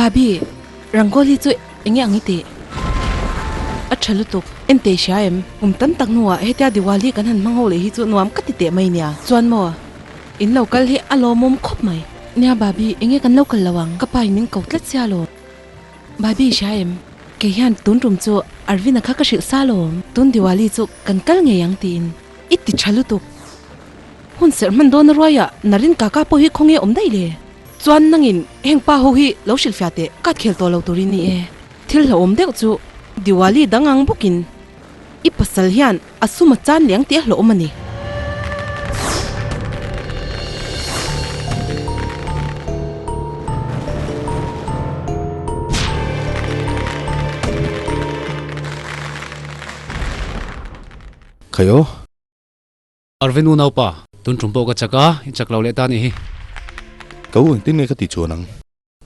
Bhabhi, Rangoli chu enge ang i tih? A tha lutuk, en teh hria em? Kum tam tak hnuah hetia Diwali kan han hmang ho leh hi chu nuam ka ti teh mai nia. Chuan maw, in lo kal hi a lawmawm khawp mai. Nia Bhabhi, enge kan lo kal lo ang? Ka pa in min ko tlat sia lawm. Bhabhi hria em? Kei hian tun tum chu Arvin-a kha ka hrilh sa lawm. Tun Diwali chu kan kal ngei ang tiin i ti tha lutuk. Hun serh hman dawn a ruaiah Narin kaka pawh hi khawnge awm daih le? Chuan nangin heng pa ho hi lo hrilhfiah teh ka khel tawh lo turin ni e. Thil hlauhawm deuh chu Diwali dang ang bawkin i pasal hian a sum a chan leh ang tih a hlauhawm a ni. Khai aw. Arvin unaupa, tun tum pawh ka chak a, i chak lo leh ta a nih hi. Ka u engtin nge ka ti chuan ang?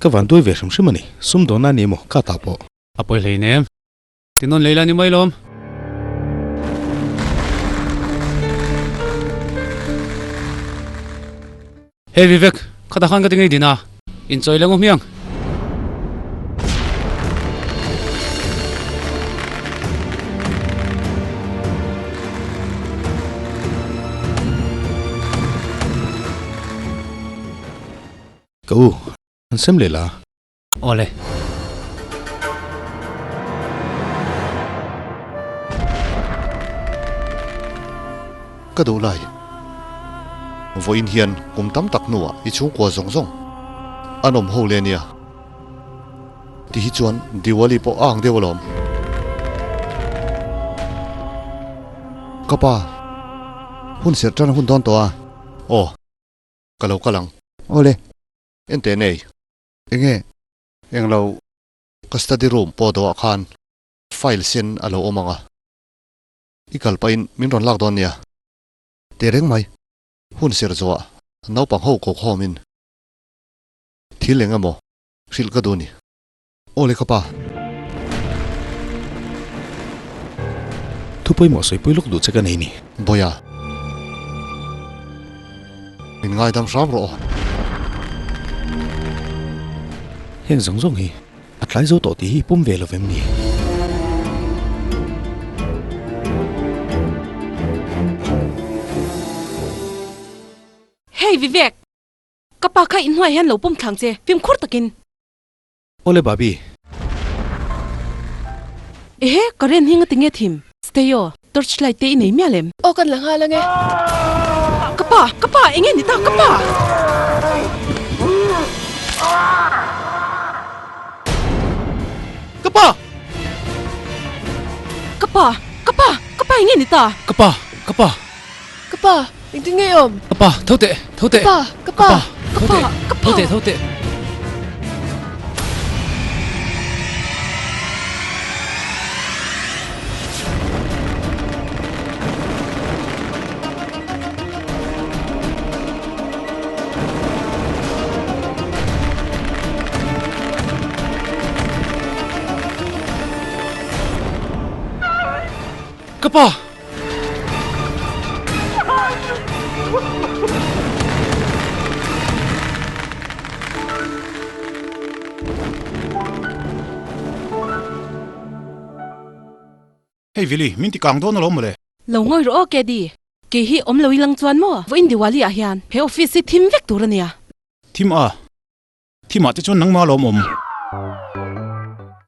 Ka van duai ve hrim hrim a ni, sumdawnna a ni emaw ka ta pawh. A pawi hleinem. Tinawn lei la ni mai lawm. Hey Vivek, khatah khan ka ti ngei din a, inchawi leng u hmiang. Ka u, an sem leh la. Awle. Ka duh lai. Vawiin hian kum tam tak hnuah i chhungkua zawng zawng an awm ho leh ania. Ti hi chuan Diwali pawh a ang deuh alawm. Ka pa, hun serh tan a hun dawn tawh a. Aw, ka lo kal ang. Awle. Enteh nei. Enge? Englo ka study room pawh dawhah khan file sen a lo awm ang a, i kal pahin min rawn lak dawn nia. Teh reng mai, hun serh zawhah naupang ho ko khawmin thil eng emaw hrilh ka duh ni. Aw le ka pa. Thu pawimawh sawipui lawk duh che ka nei ni. Bawia. Min ngaidam hram rawh aw. Heng zawng zawng hi a tlai zo tawh tih hi pawm ve lo vem ni? Hey Vivek! Ka pa kha inhnuai hian lo pawm thlang che, fimkhur takin. Awle Babi. Ehe, current hi ngati nge thim? Stay aw, torch light te i nei mial em? Aw kan la nghal ange. Ka pa, ka pa, enge ni ta, ka pa! Ka pa! Ka pa, ka pa, ka pa enge ni ta? Ka pa, ka pa. Ka pa, engtin nge i awm? Ka pa, tho teh, tho teh. Ka pa, ka pa. Ka pa, ka pa. Tho teh, tho teh. Ka pa! Hei Vili, min ti kang dawn alawm mawle. Lo ngawi rawh aw Kedi, kei hi awm lo i lang chuan maw? Vawiin Diwali ah hian he office hi thim vek tur a nia. Thim a, thim ah te chuan nangma alawm awm.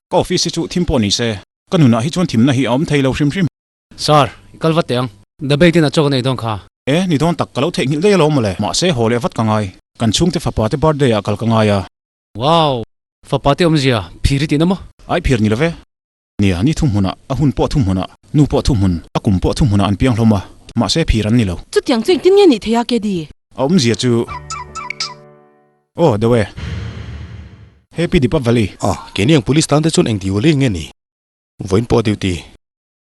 Ka office hi chu thim pawh ni se, ka nunah hi chuan thimna hi a awm thei lo hrim hrim. Sir, i kal vat teh ang. Debate in a chawk a nei dawn kha. E, ni dawn tak, ka lo theihnghilh daih alawm mawle. Mahse, haw leh vat ka ngai. Kan chhungte fapa te birthday ah kal ka ngai a. Wow! Fapa te awmzia, phir i tihna maw? Ai phir ni love. Nia, ni thuhmunah, a hun pawh thuhmunah, nu pawh thuhmun, a kum pawh thuhmunah an piang hlawm a. Mahse, phir an ni lo. Chutiang chu engtin nge nih theih a, Kedi? A awmzia chu. Aw, deuh e. Happy Deepavali. Ah, keini ang police tan te chuan eng Diwali nge ni? Vawiin pawh duty.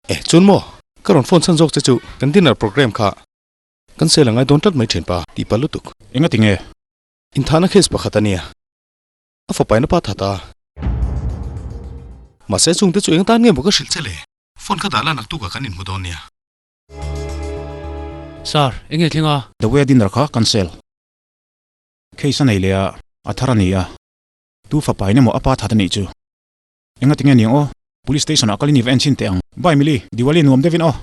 E, chuan maw? Ka rawn phone chhan zawk che chu kan dinner programme kha kan sel a ngai dawn tlat mai thin pa, tih pal lutuk. Enga ti nge? Inthahna case pakhat a nia. A fapaina pa that a. Mahse chungte chu eng tan nge maw ka hrilh che le? Phone kha dah la naktukah kan inhmu dawn nia. Sir, enge thleng a? The way dinner kha cancel. Case a nei leh a, a thar a ni a. Tu fapa in emaw a pa that a nih chu. Engati nge niang aw? Police station ah kal in i va en chhin teh ang. Bye Mili, Diwali nuam deuhin aw.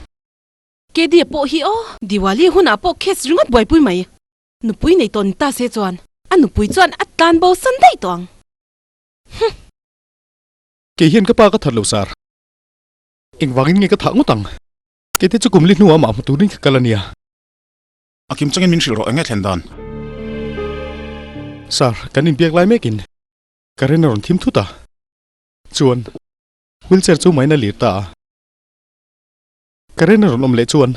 Kedia pawh hi aw, Diwali hunah pawh case ringawt buaipui mai. Nupui nei tawh ni ta se chuan a nupui chuan a tlan bo san daih tawh ang. Huh! Kei hian ka pa ka that lo sar. Engvangin nge ka thah ngawt ang? Kei te chu kum li hnuah amah hmu turin ka kal a nia. A kim changin min hrilh rawh enge thlen dan? Sir, kan inbiak lai mekin current a rawn thim thut a. Chuan wheelchair chu main a lir ta a. Current a rawn awm leh chuan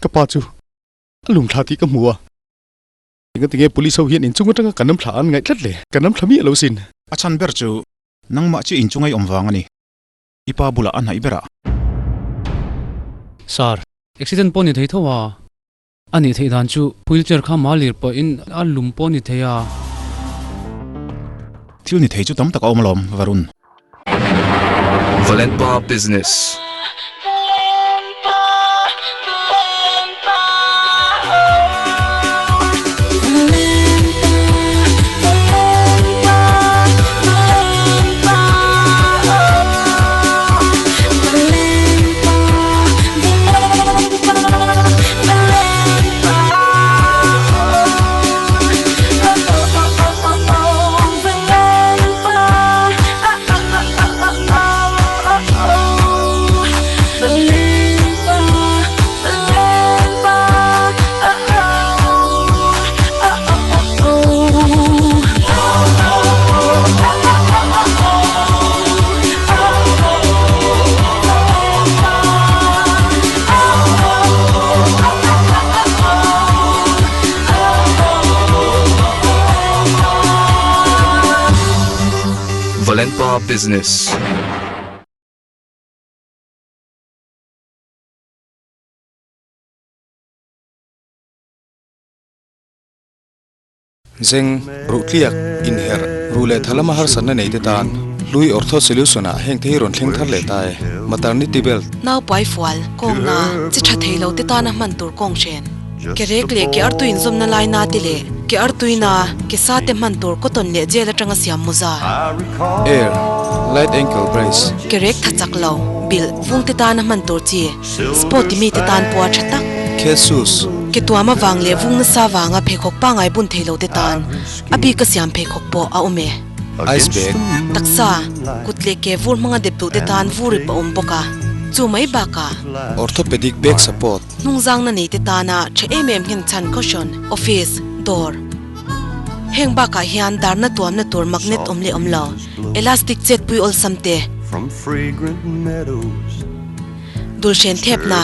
ka pa chu a lum thla tih ka hmu a. Engatinge police ho hian inchung atanga kan namthla an ngaih tlat le? Kan namthla miah lo sin. A chhan ber chu nangmah chiah inchunga i awm vang a ni. I pa bulah a hnaih berah. Sir, accident pawh ni thei tho a. A nih theih dan chu wheelchair kha mah lir pawhin a lum pawh ni thei a. Thil ni thei chu tam tak a awm alawm, Varun. Valenpa Business. Valenpa Business. Zeng, ruhtliak, inherh, ruh leh tha lama harsatna nei te tan hlui Ortho Solution ah heng te hi rawn thleng thar leh ta e. Maternity belt. Naupai fual, kawngna, chi tha thei lo te tana hman tur kawng hren. Ke rek leh ke artui inzawmna lai na te leh ke artui na, ke sa te hman tur cotton leh gel atanga siam mawza. Air, light ankle brace. Ke rek tha chak lo, bilh, vung te tana hman tur chi. Sport ti mite tan pawh a tha tak. Jesus. Ke tuam avang leh vung nasa avanga pheikhawk pangai bun thei lo te tan a bik a siam pheikhawk pawh a awm e. Ice bag. Taksa, kut leh ke vur hmanga dep duh te tan vur ip a awm bawk a, chu mai bakah. Orthopedic back support. Hnungzangna nei te tana tha em em nghen chhan cushion, office, dawr. Heng bakah hian darna tuamna tur magnet awm leh awm lo, elastic chetpui awlsam te. Dulhren thepna,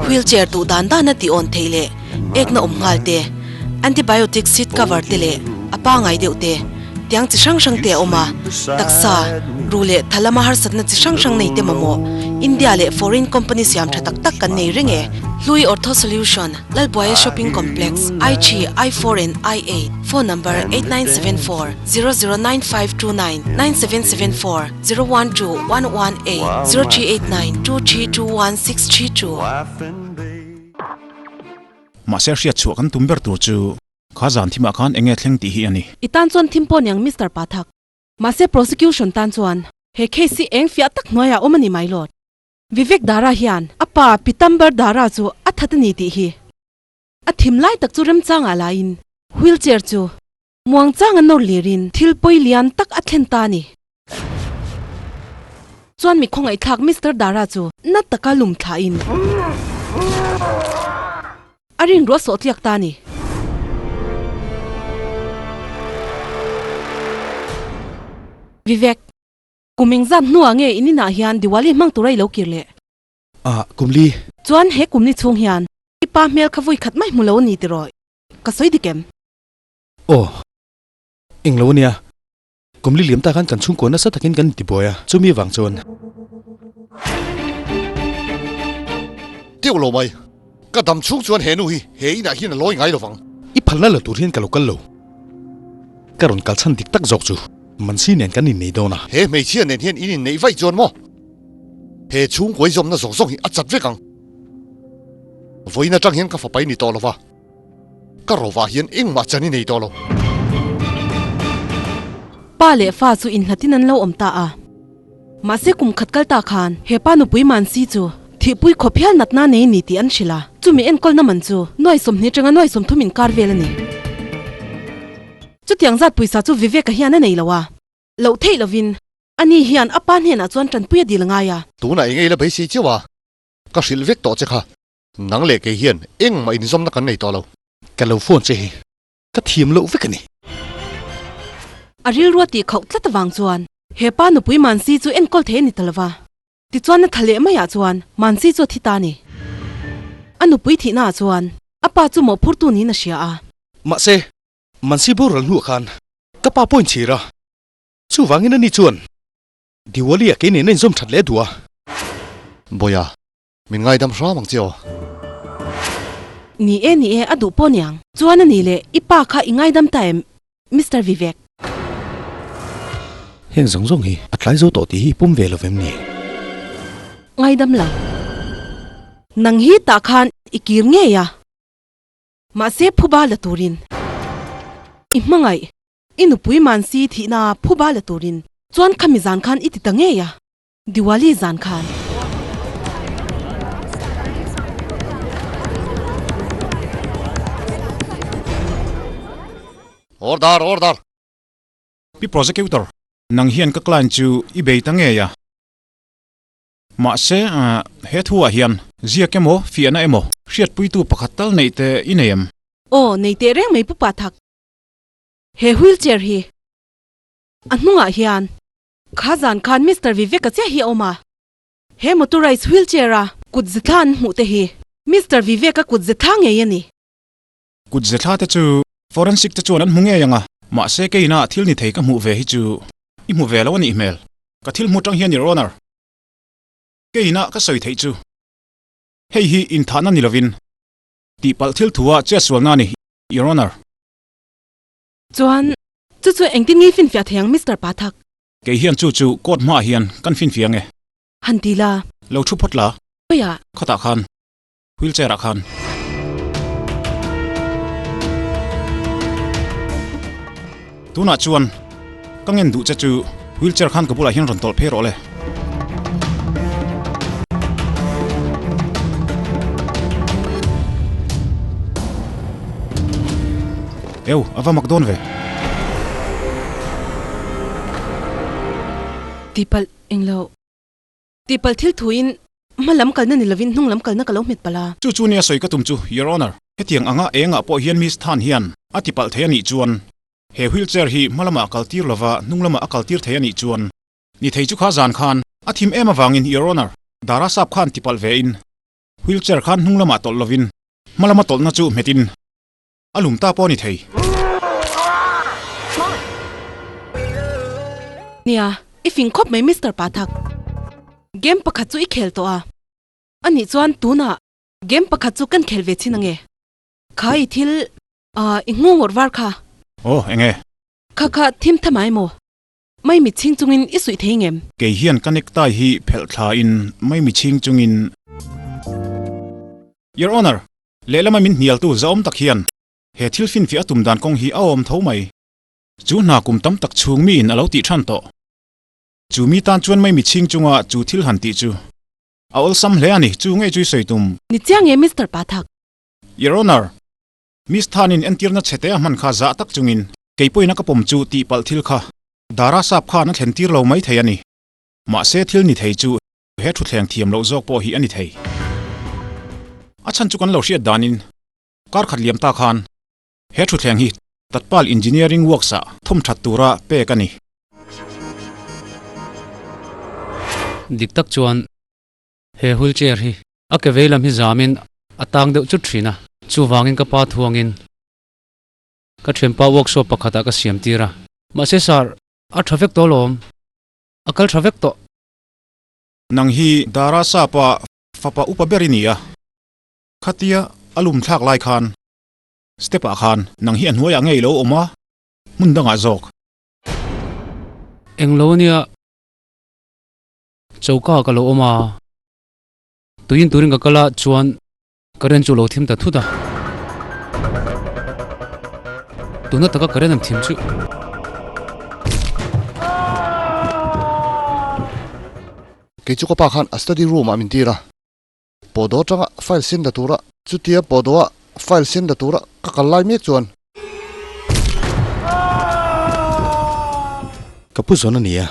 wheelchair duh dan dana tih awn theih leh ekna awm nghal te, antibiotic seat cover te leh a pangai deuh te, tiang chi hrang hrang te a awm a, taksa, ru leh tha lama harsatna chi hrang hrang nei te mamawh, India leh foreign company siam tha tak tak kan nei reng e. Hlui Ortho Solution, Lalbuaia Shopping Complex, I3, I4 and I8, phone number 8974 009529 9774. 012 118 0389 2321 632. Mahse hriat chhuah kan tum ber tur chu kha zan thimah khan eng nge thleng tih hi a ni. I tan chuan thim pawh niang Mister Pathak. Mahse prosecution tan chuan he case hi eng fiah tak hnuaiah awm a ni mai lawt. Vivek Dara hian a pa Pitambar Dara chu a that a ni tih hi a thim lai tak chu remchangah laiin wheelchair chu Muangchang a nawr lirin thil pawi lian tak a thlen ta a ni. Chuan mi khawngaihthlak Mister Dara chu na taka lum thlahin a rinruah sawh tliak ta a ni. Vivek, kum engzat hnuah nge in inah hian Diwali hmang tura i lo kir leh? Ah, kum li. Chuan he kum ni chhung hian i pa hmel kha vui khat mai hmu lo a ni tiraw? Ka sawi dik em? Aw, englo ania, kum li liam ta khan kan chhungkaw nasa takin kan intibuai a, chumi avang chuan. Deuh lo mai, ka dam chhung chuan he nu hi he inah hian a lawi ngai lovang. I phalna la tur hian ka lo kal lo, ka rawn kal chhan dik tak zawk chu Mansi nen kan innei dawn a. He hmeichhia nen hian in inneih vaih chuan maw? He chhungkaw i zawmna zawng zawng hi a chat vek ang. Vawiin atang hian ka fapai ni tawh lova. Ka rovah hian engmah chan i nei tawh lo. Pa leh fa chu inhlatin an lo awm ta a. Mahse kum khat kal ta khan he pa nupui Mansi chu thihpui khawp hial natna nei ni tih an hrilh a, chumi enkawlna man chu nuai sawmhnih atanga nuai sawmthum inkar vel a ni. Chutiang zat pawisa chu Vivek-a hian a nei lo a, loh theih lovin ani hian a pa hnenah chuan tanpui a dil ngai a. Tunah eng eila beisei chiau a, ka hrilh vek tawh che kha. Nang leh kei hian engmah inzawmna kan nei tawh lo. Ka lo phone che hi ka thiam loh vek a ni. A rilrua tih khauh tlat avang chuan he pa nupui Mansi chu enkawl thei a ni ta lova. Tichuan a tha leh maiah chuan Mansi chu a thi ta a ni. A nupui thihnaah chuan a pa chu mawhphurtu niin a hria a. Mahse, Mansi boral hnuah khan ka pa pawh a inchhir a, chuvangin ani chuan Diwali-ah kei nen a inzawm that leh duh a. Bawia, Min ngaidam hram ang che aw. Ni e, ni e, a duh pawh niang. Chuan a ni le, i pa kha i ngaidam ta em, Mister Vivek? Heng zawng zawng hi a tlai zo tawh tih hi i pawm ve lo vem ni? Ngaidam lo. Nang hi tah khan i kir ngei a. Mahse phuba la turin i hmangaih, i nupui Mansi thihna phuba la turin chuan khami zan khan i ti ta ngei a. Diwali zan khan. Order! Order! Pi Prosecutor, nang hian ka client chu i bei ta ngei a. Mahse, he thu ah hian ziak emaw, fiahna emaw, hriatpuitu pakhat tal neih te i nei em? Aw, nei teh reng mai Pu Pathak. He wheelchair hi a hnungah hian Kha zan khan Mister Vivek-a chiah hi a awm a, he motorized wheelchair-a kut zethla an hmuh te hi Mister Vivek-a kut zethla ngei a ni. Kut zethla te chu forensic te chuan an hmu ngei ang a, mahse keina thil ni thei ka hmuh ve hi chu i hmu ve lo a nih hmel. Ka thil hmu tang hian Your Honour, keina ka sawi theih chu hei hi inthahna ni lovin tihpalh thil thua chetsualna a ni, Your Honour. Chuan chu chu engtin nge i finfiah thei ang Mister Pathak? Kei hian chu chu court hmaah hian kan finfiah ange. Han ti la. Lo thu phawt la. Khawiah? Khatah khan. Wheelchair ah khan. Tunah chuan ka ngen duh che chu wheelchair khan ka bulah hian rawn tawlh phei rawh le. Eu, a va mak dawn ve. Tihpalh englo. Tihpalh thil thuin hma lam kalna ni lovin hnung lam kalna ka lo hmet palh a. Chu chu nia sawi ka tum chu, Your Honour. Hetiang anga engah pawh hian Miss Than hian a tipalh thei a nih chuan he wheelchair hi hma lamah a kaltir lova hnung lamah a kaltir thei a nih chuan Ni thei chu kha zan khan a thim em avangin Your Honour, Dara sap khan tipalh ve in wheelchair khan hnung lamah tawlh lovin hma lama tawlhna chu hmetin a lum ta pawh a ni thei. Nia, i fing khawp mai Mister Pathak. Game pakhat chu i khel tawh a, anih chuan tunah game pakhat chu kan khel ve chin ange. Kha i thil, i nghawngawrh var kha. Aw, enge? Kha kha thim tha mai maw? Maimi chhing chungin i suih thei ngem? Kei hian ka necktie hi phelh thla in maimi chhing chungin. Your Honour, lehlama min hnialtu zahawm tak hian he thil finfiah a tum dan kawng hi a awm tho mai. Chu hna kum tam tak chhung mi in a lo tih than tawh. Chu mi tan chuan maimi chhing chunga chu thil han tih chu a awlsam hle a ni, chu ngei chu i sawi tum. Ni chiang e Mister Pathak. Your Honour, Miss Thanin entirna chhete a hman kha zah tak chungin kei pawhin a ka pawm chu tihpalh thil kha Dara sap khan a thlen tir lo mai thei a ni. Mahse thil ni thei chu he thutthleng thiam loh zawk pawh hi a ni thei. A chhan chu kan lo hriat danin kar khat liam ta khan he thutthleng hi Tatpal Engineering Works ah thawm that tura pek a ni. Dik tak chuan he wheelchair hi a ke vei lam hi zamin a tang deuh chut thin a, chuvangin ka pa thuangin ka thianpa workshop pakhatah ka siam tir a. Mahse sir, a tha vek tawh alawm, a kal tha vek tawh. Nang hi Dara Sapa fapa upa ber i ni a, khatia a lum thlak lai khan step ah khan nang hi a hnuaiah ngei lo awm a, hmun dangah zawk. Englo ania choka ka lo awm a. Tuiin turin ka kal a chuan current chu lo thim ta thut a. Tuna taka current an thim chu. Kei chu ka pa khan a study room ah min tir a, pawhdaw atanga file send la tura chutia pawhdaw ah file send la tura ka kal lai mek chuan. Ka pu zawn a ni a,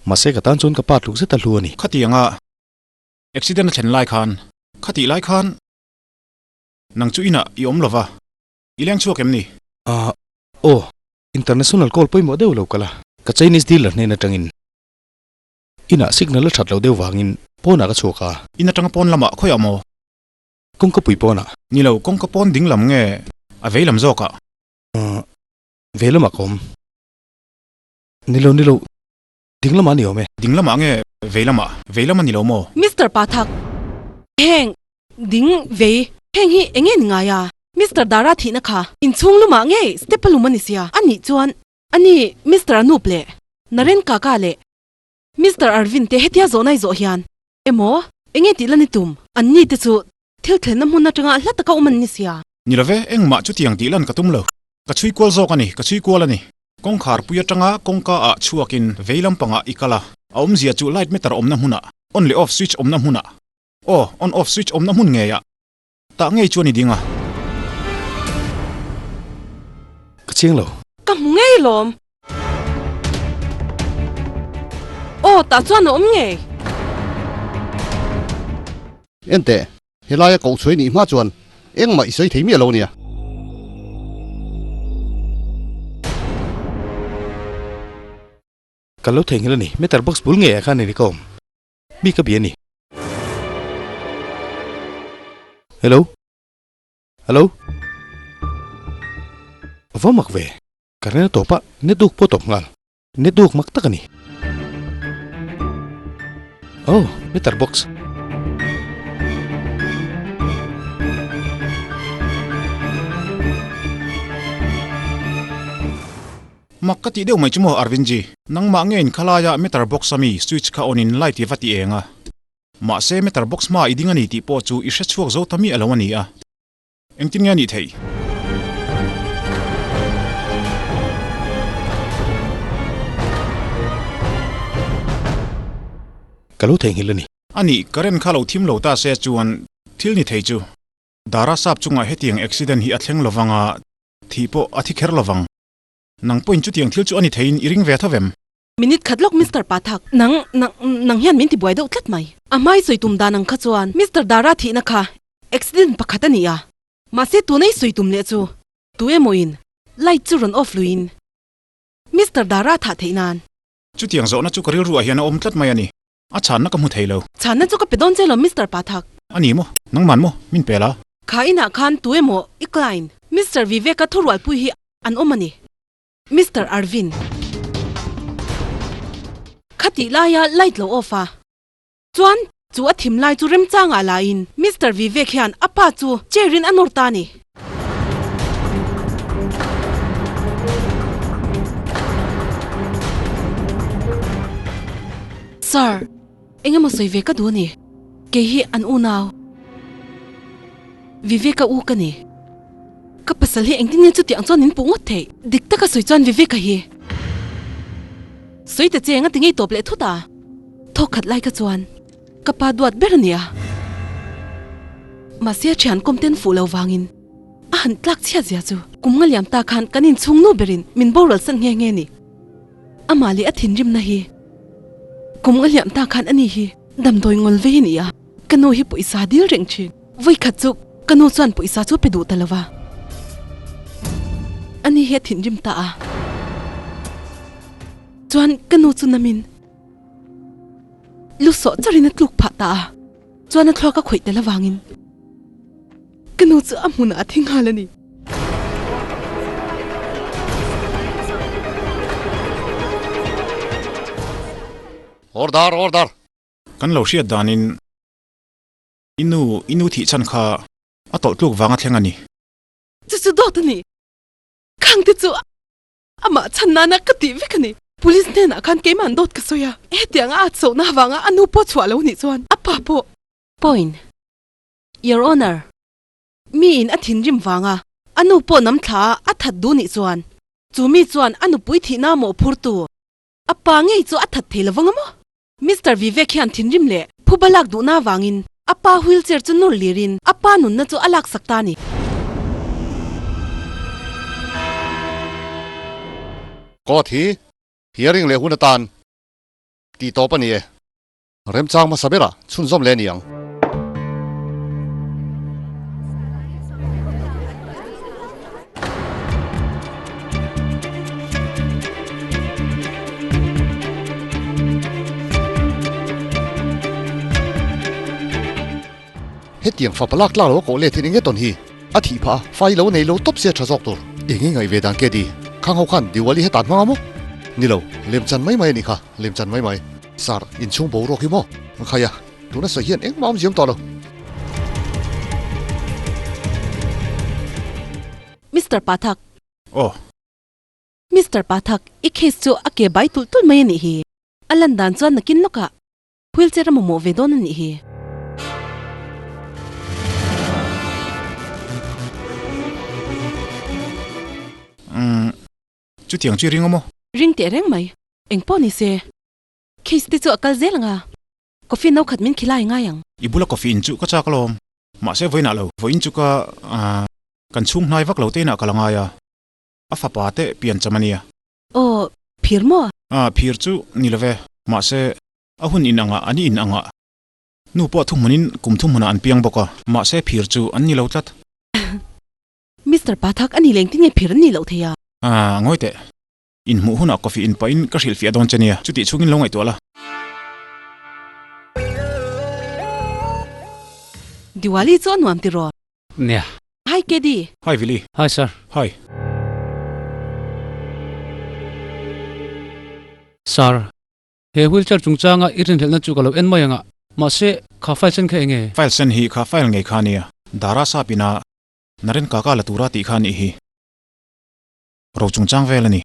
mahse ka tan chuan ka pa tluk zet a hlu a ni. Khatianga accident a thlen lai khan, khatih lai khan nang chu inah i awm lova, i leng chhuak em ni? Ahh, aw, international call pawimawh deuh lo kal a, ka Chinese dealer hnen atangin inah signal a that lo deuh vangin pawnah ka chhuak a. In atanga pawn lamah khawiah maw? Kawngka pui pawnah. Ni lo, kawngka pawn ding lam nge a vei lam zawkah? Ahh, ve lamah ka awm. Ni lo, ni lo, ding lamah a ni awm e. Ding lamah nge vei lamah? Vei lam a ni lo maw? Mister Pathak, heng, ding, vei, heng hi eng nge ni ngai a? Mister Dara thihna kha inchhung lumah nge step a lum a ni sia? A nih chuan a ni Mister Anup leh Naren Kaka leh Mister Arvind te hetia zawhnai zawh hian emaw eng nge tih la ni tum? An ni te chu thil thlenna hmun atanga hla taka awm an ni sia. Ni love, engmah chutiang tih lan ka tum lo. Ka chhui kual zawk a ni, ka chhui kual a ni. Kawngkhar pui atanga kawngka ah chhuakin vei lampangah i kal a, a awmzia chu light meter awmna hmunah, on leh off switch awmna hmunah, aw, on off switch awmna hmun ngeiah tah ngei chuan i ding a. Ka chiang lo. Ka hmu ngei lawm. Aw, tah chuan a awm ngei. Enteh, Helaia koh chhuai nih hma chuan engmah i sawi thei miah lo nia. Ka lo theihnghilh a ni, meter box bul ngeiah khan i ka awm. Mi ka bia a ni. Hello? Hello? Va mak ve. Ka rel tawp a, network pawh tawp nghal. Network mak tak a ni. Oh, meter box. Mak ka tih deuh mai chu maw Arvindji? Nangmah nge in khalaia meter box ami switch kha on in light i va ti eng a. Mahse meter box hma i ding a ni tih pawh chu i hre chhuak zo ta miah lo a ni a. Engtin nge a nih theih? Ka lo theihnghilh a ni. A nih, current kha lo thim lo ta se chuan thil ni thei chu. Dara sap chungah hetiang accident hi a thleng lovang a, thih pawh a thi kher lovang. Nang pawhin chutiang thil chu a ni theiin i ring ve tho vem? Minute khat lawk Mister Pathak, nang, nang, nang hian min tibuai deuh tlat mai. A hmai sawi tum dan ang kha chuan Mister Dara thihna kha accident pakhat a ni a, mahse tuna i sawi tum leh chu tu emaw in light chu rawn off luiin Mister Dara thah theih nan. Chutiang zawhna chu ka rilruah hian a awm tlat mai a ni. A chhanna ka hmu thei lo. Chhanna chu ka pe dawn che lo Mister Pathak. A ni maw? Nangman maw? Min pe la. Kha inah khan tu emaw i client Mister Vivek-a thurualpui hi an awm a ni. Mister Arvind. Khatih laia light lo off a. Chuan chu a thim lai chu remchangah laiin Mister Vivek hian a pa chu chair in a nawr ta a ni. Sir, eng emaw sawi ve ka duh a ni. Kei hi an unau. Viveka u ka ni. Ka pasal hi engtin nge chutiang chuan min puh ngawt theih? Dik taka sawi chuan Viveka hi sawi ta che eng a ti ngei tawp leh thut a. Thawk khat lai kha chuan ka pa duat ber a ni a. Mahse a thian kawm ten fuh lo vangin a han tlak chhiat zia chu kum nga liam ta khan kan inchhung nu berin min boral san nghe nghe ni. Amah leh a thinrimna hi kum nga liam ta khan ani hi damdawi ngawl vei a ni a. Ka nu hi pawisa dil reng thin. Vawikhat chu ka nu chuan pawisa chu pe duh ta lo va. Ani hi a thinrim ta a. Chuan ka nu chu namin lu sawh charin a tluk phah ta a. Chuan a thluak a khawih tel avangin ka nu chu a hmunah a thi nghal a ni. Order! Order! Kan lo hriat danin i nu, i nu thih chhan kha a tawlh tluk vang a thleng a ni. Chu chu dawt a ni. Khang te chu amah chhan nana ka tih vek a ni. Police hnenah khan keimah'n dawt ka sawi a, hetianga a chauhna avanga a nu pawh chhuah lo nih chuan a pa pawh. Point. Your Honour, miin a thinrim vanga a nu pawh nam thla a a that duh nih chuan chu mi chuan a nupui thihna mawhphurtu a pa ngei chu a that thei lovang a maw? Mister Vivek hian thinrim leh phuba lak duhna avangin a pa wheelchair chu nawr lirin a pa nunna chu a laksak ta a ni. Court hi hearing leh hun atan tih tawp a ni e. Remchang hmasa berah chhunzawm leh a ni ang. Hetiang fapa lak tlak lo a koh let hi enge tawn hi? A thih phah a, fa hi lo nei lo tawp se a tha zawk tur. Enge ngaih ve dan ke di? Khang ho khan Diwali hetah an hmang a maw? Ni lo, lemchan mai mai a nih kha, lemchan mai mai. Sir, inchhung boruak hi maw? Khaia, tuna sawi hian engmah awm ziam tawh lo. Mister Pathak. Aw. Mister Pathak, i case chu a ke bai tulh tulh mai a nih hi. A lan dan chuan nakin lawkah wheelchair a mamawh ve dawn a nih hi. Umm, chutiang chu i ring awm aw? Ring teh reng mai. Engpawh ni se, case te chu a kal zel ang a, coffee no khat min khilai ngai ang. I bula coffee in chu ka chak alawm. Mahse vawiinah lo, vawiin chu ka kan chhung hnai vak lo te inah ka la ngai a, a fapa te pian cham a nia. Aw, phir maw? A, phir chu ni lo ve, mahse a hun in angah an in angah. Nu pawh thuhmunin kum thuhmunah an piang bawk a, mahse phir chu an ni lo tlat. Mister Pathak, a ni leng tinge phir an nih loh thei a? A, ngawi teh. Inhmuh hunah coffee in pahin ka hrilhfiah dawn che nia, chutih chhungin lo ngaihtuah la. Diwali chu a nuam tiraw? Nia. Hi Kedi. Hi Vili. Hi sir. Hi. Sir, he wheelchair chungchanga i rinhlelhna chu ka lo en mai ang a, mahse kha file sen kha eng nge? File sen hi kha file ngei kha a nia, Dara sap ina Naren Kaka la tura tih kha a nih hi. Ro chungchang vel a ni.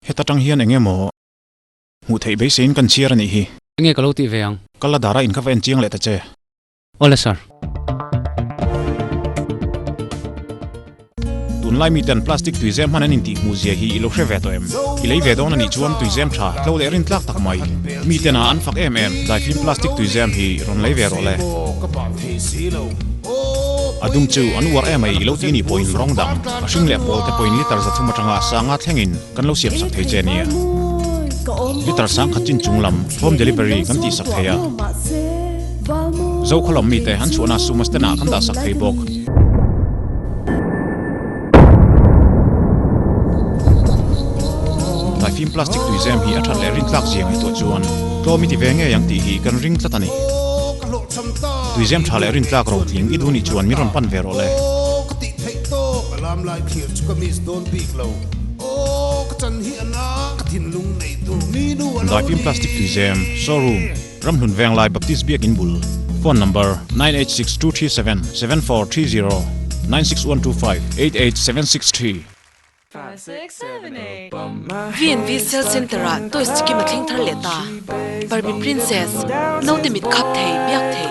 Heta tang hian eng emaw hmuh theih beiseiin kan chhiar a nih hi. Enge ka lo tih ve ang? Kal la dara in kha va en chiang leh ta che. Awle sir. Tunlai miten plastic tuizem hman an intih hmuh zia hi i lo hre ve tawh em? I lei ve dawn a nih chuan tuizem tha, tlo leh rintlak tak mai. Miten a an fak em em, tlaifim plastic tuizem hi rawn lei ve rawh le. A dum chu an uar em ai i lo ti nih pawhin rawng dang, a hring leh pawl te pawhin litre 300 atanga sanga thlengin kan lo siam sak thei che nia. Litre sangkhat chin chung lam home delivery kan tih sak thei a. Zokhawlawm mite an chhuahna sum a stand ah kan dah sak thei bawk. Tlaifim plastic tuizem hi a that leh rintlak zia ngaihtuah chuan tlawm i ti ve ngei ang tih hi kan ring tlat a ni. Tuizem tha leh rintlak rotling i duh nih chuan min rawn pan ve rawh le. Daifim plastic tuizem, showroom, Ramhlun Venglai Baptist Biakin bul, phone number, 986237 7430 96125 88763. V&V Sales Centre ah toys chikim a thleng thar leh ta. Barbie Princess, naute mit khap thei, biak thei.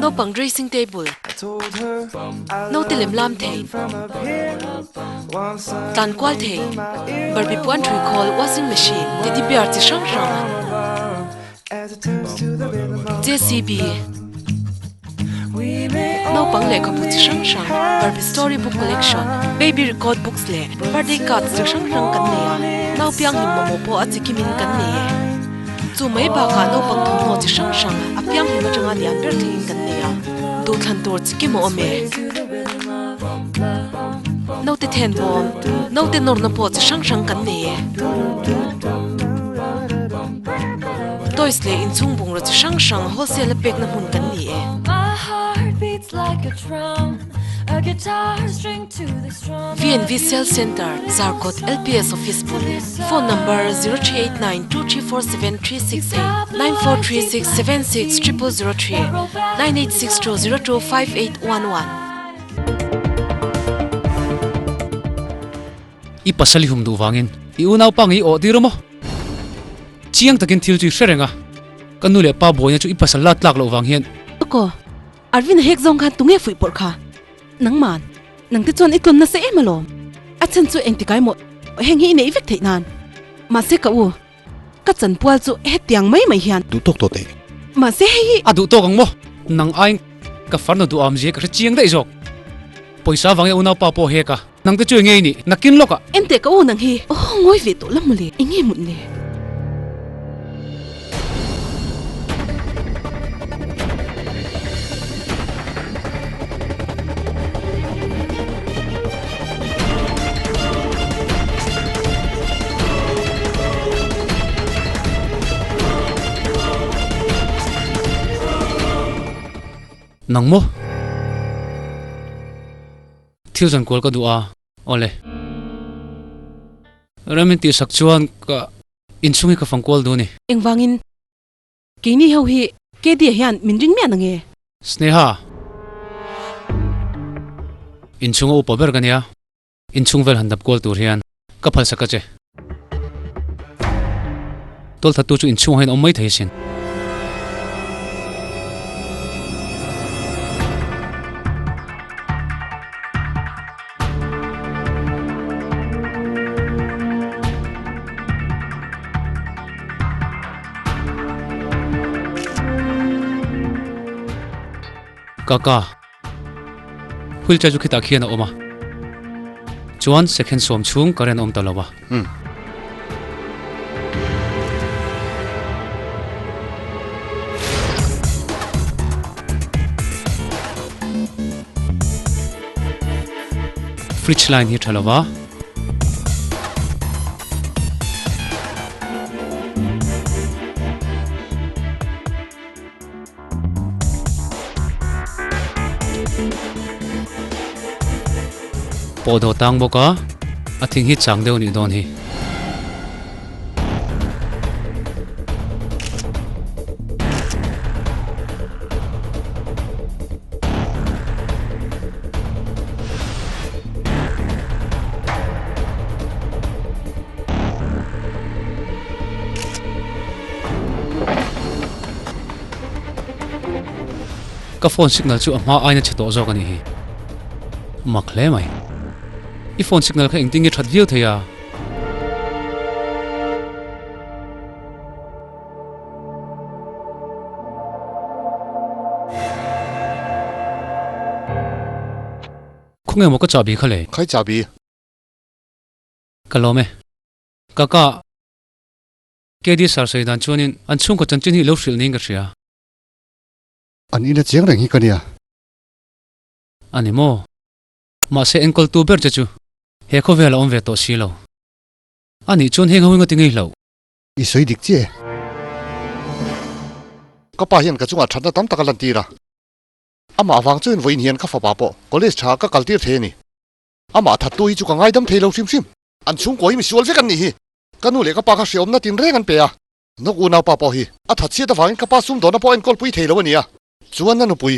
Naupang dressing table, naute lem lam thei, tlan kual thei, Barbie puan thui khawl, washing machine, teddy bear chi hrang hrang. JCB. Naupang lehkhabu chi hrang hrang, Barbie story book collection, baby record books leh birthday cards chi hrang hrang kan nei a, nau pianghlim mamawh pawh a chi kimin kan nei e. Chu mai bakah naupang thawmhnaw chi hrang hrang a pianghlim atanga lian ber thlengin kan nei a, duhthlan tur chi kim a awm e. Naute thenbawm, naute nawrna pawh chi hrang hrang kan nei e. Toys leh inchhung bungraw chi hrang hrang wholesale a pekna hmun kan ni e. V&V Sales Centre, Zarkawt LPS Office bul, Phone number, 0389 2347 368, 9436 76 003, 9862 02 5811. I pasal i hum duh vangin i unaupa ngei i awh tir awm aw? Chiang takin thil chu i hre reng a, ka nu leh pa buaina chu i pasal la tlak loh vang hian. Aw, Arvin a hek zawng khan tunge fuih pawrh kha? Nangman, nangte chuan i tlawn nasa em alawm. A chhan chu engtikai maw heng hi i neih vek theih nan. Mahse ka u. Ka chanpual chu hetiang mai mai hian. Duh tawk tawh teh. Mahse hei hi. A duh tawk ang maw? Nang aiin ka farnu duham zia ka hre chiang daih zawk. Pawisa vangin a unaupa pawh hek a, nang te chu enge i nih? Nakin lawkah. Enteh ka u nang hi. Aw ngawi ve tawh la mawle, enge mut le? Nang maw? Thil zan kual ka duh a, awle. Rem in tihsak chuan ka inchhung hi ka fang kual duh a ni. Engvangin keini ho hi KD ah hian min ring miah na nge? Sneha, inchhunga upa ber ka nia, inchhung vel han dap kual tur hian ka phalsak a che. Tualthattu chu inchhungah hian a awm mai thei asin. Kaka, wheelchair chu khitah khian a awm a, chuan second sawm chhung current a awm ta lo a. Fridge line hi tha lo va. Pawh dawh tang bawk a, a thing hi chang deuh a nih dawn hi. Ka phone signal chu a hma aina chhe tawh zawk a nih hi. Mak hle mai. I phone signal kha engtin nge that viau thei a? Khawnge maw ka chahbi kha le? Khai chahbi. Ka lawm e. Kaka, KD sir sawi dan chuanin an chhungkaw chanchin hi i lo hrilh niin ka hria. An ina chiang reng hi ka nia. A ni maw? Mahse enkawltu ber che chu he khawvel a awm ve tawh si lo. A nih chuan heng ho hi ngati ngei hlauh? I sawi dik chiah e. Ka pa hian ka chungah thatna tam tak a lantir a. Amah vang chuan vawiin hian ka fapa pawh college tha ka kaltir thei a ni. Amah thattu hi chu ka ngaidam thei lo hrim hrim. An chhungkaw hi misual vek an nih hi. Ka nu leh ka pa kha hreawmna tinreng an pe a. Nawk unau pa pawh hi a that chhiat avangin ka pa sumdawna pawh a enkawl pui thei lo a ni a. Chuan a nupui,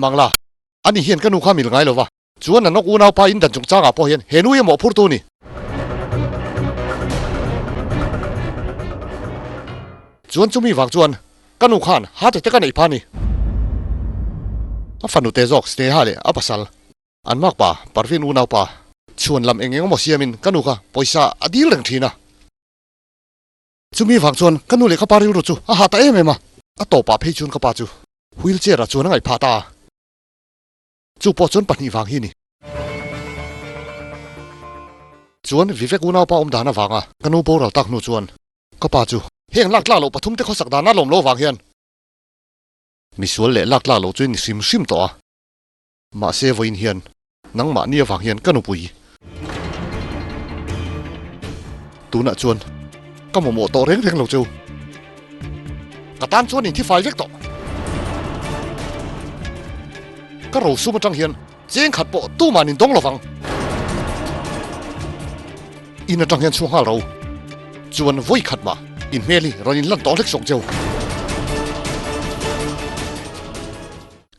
Mangla, ani hian ka nu kha mil ngai lo va. Chuan a nawk unau pa in dan chungchangah pawh hian he nu hi a mawhphurtu a ni. Chuan chumi vang chuan ka nu khan heart attack a neih pha a ni. A fanu te zawk Sneha leh a pasal an makpa Parveen unau pa chhuan lam eng eng emaw siamin ka nu kha pawisa a dil reng thin a. Chumi vang chuan ka nu leh ka pa rilru chu a hah ta em em a, a tawpah phei chuan ka pa chu wheel chair ah chuan a ngaih phah ta a. Chu pawh chuan pahnih vang hi a ni. Chuan Vivek unaupa awm dan avanga ka nu boral tak hnu chuan ka pa chu heng lak tlak loh pathum te khawsak dana lawm lo vang hian misual leh lak tlak loh chu ni hrim hrim tawh a. Mahse vawiin hian nangmahni avang hian ka nupui tunah chuan ka mamawh tawh reng reng lo cheu. Ka tan chuan in thifai vek tawh. Ka rosum atang hian cheng khat pawh tuman in dawng lovang. In atang hian chhuak nghal ro. Chuan vawi khat mah in hmel hi rawn in lan tawh hlek sawk cheu.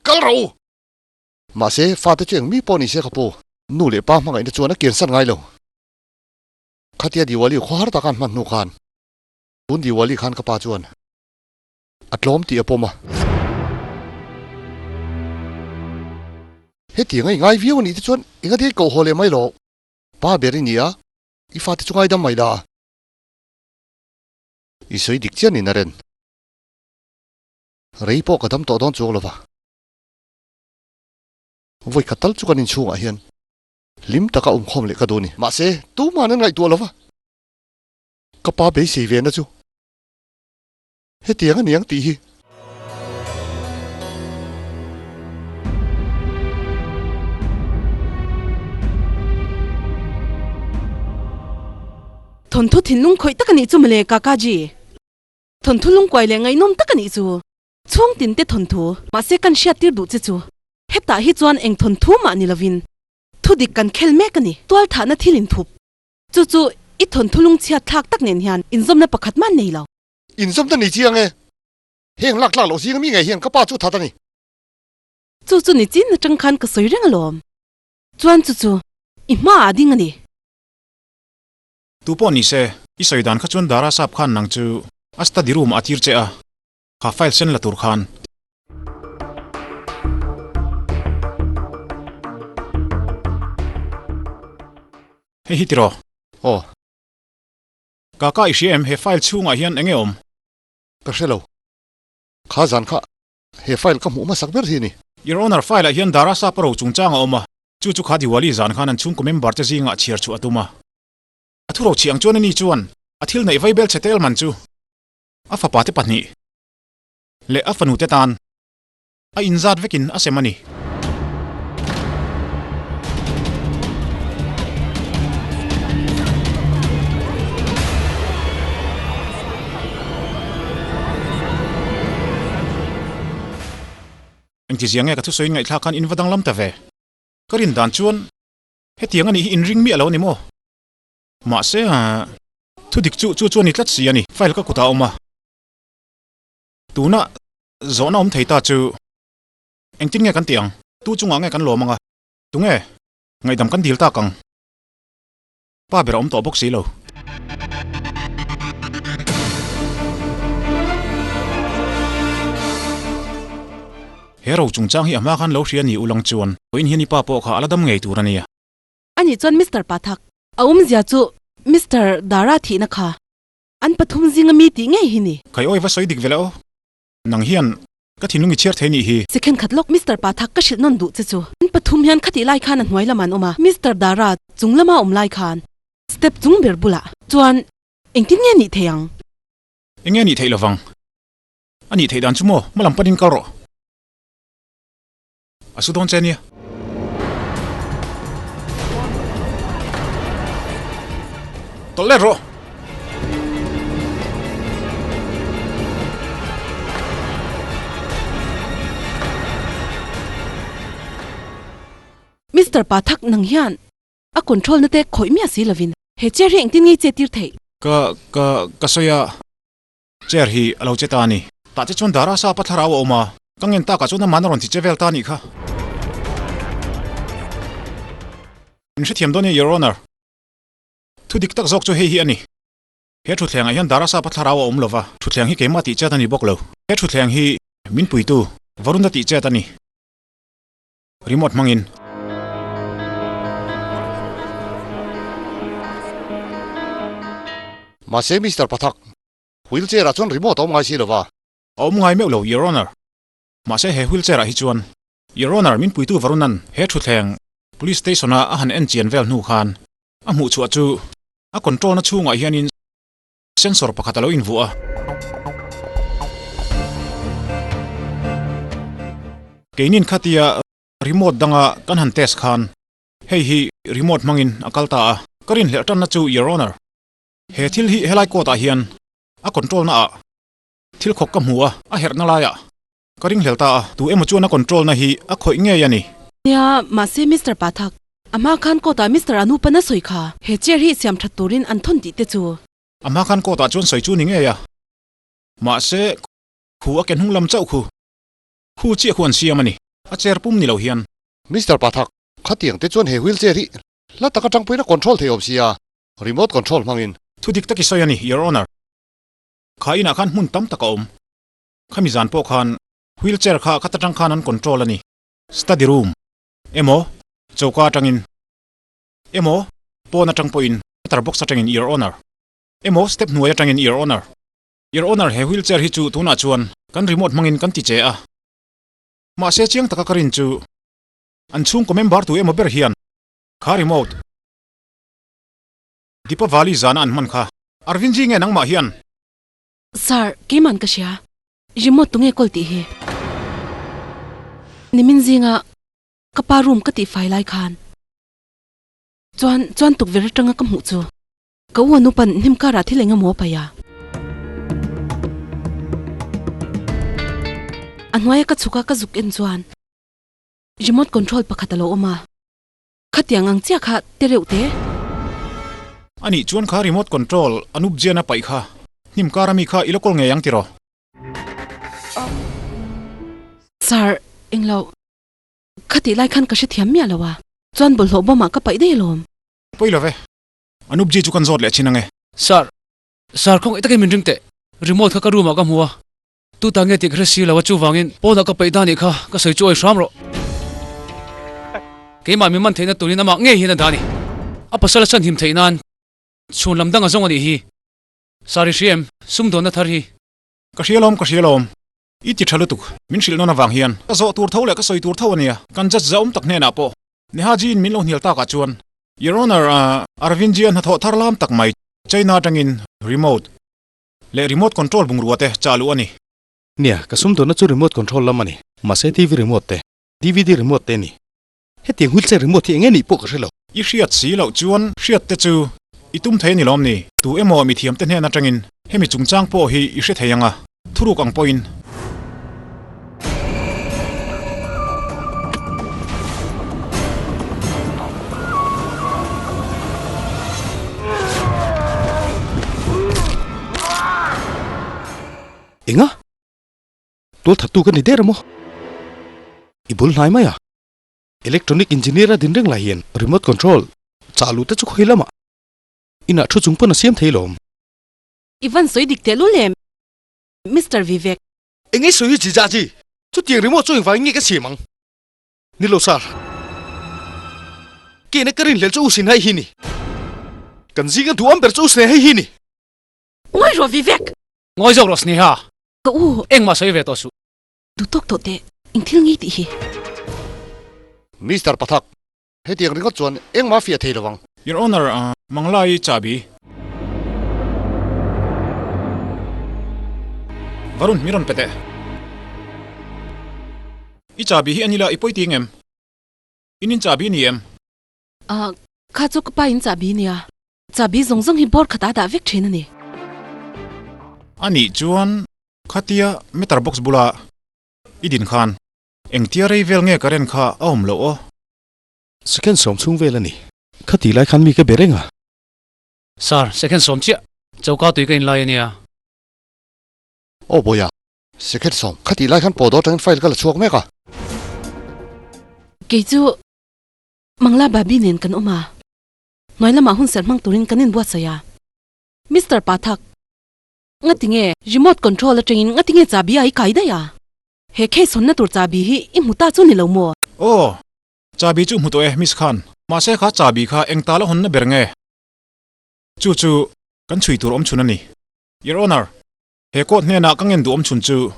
Kal ro! Mahse, fate chu eng mi pawh ni se ka pu. Nu leh pa hmangaihna chuan a kiansan ngai lo. Khatia Diwali khawhar taka an hman hnu khan tun Diwali khan ka pa chuan a tlawm tih a pawm a. Hetiang a i ngai viau a nih te chuan eng a dei koh haw leh mai lo. Pa ber i ni a, i fate chu ngaidam mai la. I sawi dik chiah ni Naren. Rei pawh ka dam tawh dawn chuang lova. Vawi khat tal chu kan inchhungah hian hlim taka awmkhawm leh ka duh a ni. Mahse, tuma'n an ngaihtuah lova. Ka pa beisei ve na chu hetiang a ni ang tih hi. Thawnthu thinlung khawih tak a nih chu mawle Kakaji. Thawnthu lungkuai leh ngaihnawm tak a nih chu. Chhung tin te thawnthu, mahse kan hriattir duh che chu. Hetah hi chuan eng thawnthu mah ni lovin thudik kan khel mek a ni. Tualthahna thil inthup. Chu chu i thawnthu lungchhiat thlak tak nen hian inzawmna pakhat mah nei lo. Inzawmna ni chiang e. Heng lak tlak loh zinga mi ngei hian ka pa chu that a ni. Chu chu ni chin atang khan ka sawi reng alawm. Chuan chu chu i hmaah a ding a ni. Tu pawh ni se, i sawi dan kha chuan Dara Sap khan nang chu a study room ah a tir che a, kha file sen la tur khan. Hei hi tiraw? Aw. Kaka i hria em he file chhungah hian enge awm? Ka hre lo. Kha zan kha he file ka hmuh hmasak ber hi a ni. Your Honour, file ah hian Dara Sapa ro chungchang a awm a, chu chu kha Diwali zan khan an chhungkaw member te zingah chhiar chhuah a tum a. A thu ro chhi ang chuan ani chuan a thil neih vaibel chhe tel man chu a fapa te pahnih leh a fanu te tan A inzat vekin a sem a ni. Engtizia nge ka thusawiin ngaihthlak khan in va danglam ta ve? Ka rin dan chuan hetiang a nih hi inring miah lo a ni maw? Mahse, thudik chu chu chu a ni tlat si a ni. File ka kutah a awm a. Tuna zawhna awm thei ta chu engtin nge kan tih ang? Tu chungah nge kan lawm anga? Tunge ngaihdam kan dil tak ang? Pa ber a awm tawh bawk si lo. He ro chungchang hi a hma khan lo hria ni ulang chuan vawiin hian i pa pawh kha a la dam ngei tur a nia. Ani chuan Mister Pathak, a awmzia chu Mister Dara thihna kha An pathum zinga mi tih ngei hi ni. Kai awi va sawi dik ve le aw. Nang hian ka thinlung i chhiar thei nih hi. Second khat lawk Mister Pathak ka hrilh nawn duh che chu. An pathum hian khatih lai khan a hnuai lamah an awm a, Mister Dara chung lama awm lai khan step chung ber bulah chuan engtin nge nih thei ang? Enge nih theih lovang? A nih theih dan chu maw? Hmalam panin kal rawh. A su dawn che nia. Tawlh let rawh. Mister Pathak nang hian a control na te khawih miah si lovin he chair hi engtin nge i chet tir theih? Ka, ka, ka sawi a. Chair hi a lo che ta a ni. Tah te chuan Dara Sapa thlarau a awm a, ka ngen takah chuan amahna rawn ti che vel ta a nih kha. Min hrethiam dawn e, Your Honour. Thu dik tak zawk chu hei hi a ni. He thutthlengah hian Dara Sapa thlarau a awm lo va, thutthleng hi keimah tih chet a ni bawk lo. He thutthleng hi min puitu Varun-a tih chet a ni. Remote hmangin. Mahse Mister Pathak, wheelchair ah chuan remote a awm ngai si lo va. A awm ngai meuh lo, Your Honour. Mahse he wheelchair ah hi chuan Your Honour min puitu Varunan he thutthleng Police Station a a han en chian vel hnu khan a hmuh chhuah chu a control na chhungah hianin Sensor pakhat a lo invuah a. Keinin khatia remote danga kan han test khan hei hi remote hmangin a kal ta a. Ka rinhlelh tanna chu Your Honour, he thil hi helai court ah hian a control na ah thil khawk ka hmu a, a herhna laiah ka ringhlel ta a, tu emaw chuan a control na hi a khawih ngei a ni. Nia, mahse Mister Pathak, a hma khan court ah Mister Anupan a sawi kha, he chair hi siam that turin an thawn tih te chu. A hma khan court ah chuan sawi chu ni ngei a, mahse khu a ke hnung lam chauh khu, khu chiah khu an siam a ni, a chair pum ni lo hian. Mister Pathak, khatiang te chuan he wheel chair hi hla taka tangpuiin a control thei awm sia, remote control hmangin. Thu dik tak i sawi a ni, Your Honour. Kha inah khan hmun tam tak a awm. Khami zan pawh khan wheel chair kha khat atang khan an control a ni. Study room emaw choka atangin emaw pawn atang pawhin meter box atangin Your Honour emaw step hnuai atangin Your Honour. Your Honor, he wheelchair hi chu tunah chuan kan remote hmangin kan ti che a. Mahse chiang taka ka rin chu an chhungkaw member tu emaw ber hian kha remote Deepavali zana an hman kha Arvindji nge nangmah hian? Sir, keiman ka hria. Remote tunge kawl tih hi? Nimin zinga ka pa room ka tihfai lai khan chuan chuan tukverh atanga ka hmuh chu ka u anupan hnim karah thil eng emaw a paih a. A hnuaia ka chhuk a ka zuk en chuan remote control pakhat a lo awm a. Khatiang ang chiah kha te reuh te. Anih chuan kha remote control Anup Jain a paih kha hnim kar ami kha i lo kawl ngei ang tiraw? Sir, englo. Khatih lai khan ka hrethiam miah lo a, chuan bawlhhlawh bawmah ka paih daih alawm. Pawi lo ve. Anup ji chu kan zawt leh chin ange. Sir, sir khawngaih takin min ring teh. Remote kha ka room ah ka hmu a, Tu ta nge tih ka hre si lo a, chuvangin pawnah ka peih dan nih kha ka sawi chu awi hram rawh. Keimah min man theihna turin amah ngei hian a dah a ni. A pasal a chhanhim theih nan chhun lam dang a zawng a nih hi. Sari hria em? Sumdawnna thar hi. Ka hria lawm, ka hria lawm. I ti tha lutuk. Min hrilh nawn avang hian ka zawh tur tho leh ka sawi tur tho a nia. Kan judge zahawm tak hnenah pawh Nehaji in min lo hnial takah chuan Your Honour, Arvindji a hnathawh thar lam tak mai China atangin remote Leh remote control bungrua te chah luh a ni. Nia, ka sum dawnna chu remote control lam a ni. Mahse TV remote te, dvd remote te a ni. Hetiang wheelchair remote hi eng nge nih pawh ka hre lo. I hriat si loh chuan hriat te chu i tum thei a ni lawm ni? Tu emaw mithiam te hnen atangin hemi chungchang pawh hi i hre thei ang a, thuruk ang pawhin. Enga? Tual thattu ka ni der amaw? I bul hnai mai a. Electronic engineer a din reng lai hian remote control chah luh te chu khawi lamah inah thu chung pawn a siam thei lawm. I van sawi dik teh lul em Mister Vivek? Eng nge sawi hi Jijaji? Chutiang remote chu engvangin nge ka siam ang? Ni lo sir. Kena ka rinhlel chu u sin hei hi ni. Kan zinga duh am ber chu u Sneha hei hi ni. Ngawi rawh Vivek! Ngawi zawk rawh Sneha! Ka u! Engmah sawi ve tawh suh. Duh tawk tawh teh, eng thil ngei tih hi? Mister Pathak, hetiang ringawt chuan engmah fiah thei lovang. Your Honour, Manglai chahbi. Varun, mi rawn pe teh. I chahbi hi a ni la, i pawi ti ngem? In in chahbi ni em? Ah, kha chu ka pa in chahbi nia. Chahbi zawng zawng hi bawr khat a dah vek thin a ni. A nih chuan khatia meter box bula i din khan engtia rei vel nge current kha a awm loh aw? Second sawm chhung vel a ni. Khati lai khan mi ka be reng a. Sir, second sawm chiah. Choka tui ka inlai a nia. Aw Bawia, second sawm. Khati lai khan pawh dawr atangin file ka la chhuak mek a. Kei chu Mangla Babi nen kan awm a. Hnuai lamah hun serh hmang turin kan inbuatsaih a. Mister Pathak, ngati nge remote control atangin ngati nge chabi a i kai daih a? He case hawnna tur chabi hi i hmu ta chu ni lo maw? Aw, chabi chu hmu tawh e, Miss Khan. Mahse kha chabi kha eng tal a hawnna ber nge? Chu chu kan chhui tur awm chhun a ni. Your Honour, he court hnenah ka ngen duh awm chhun chu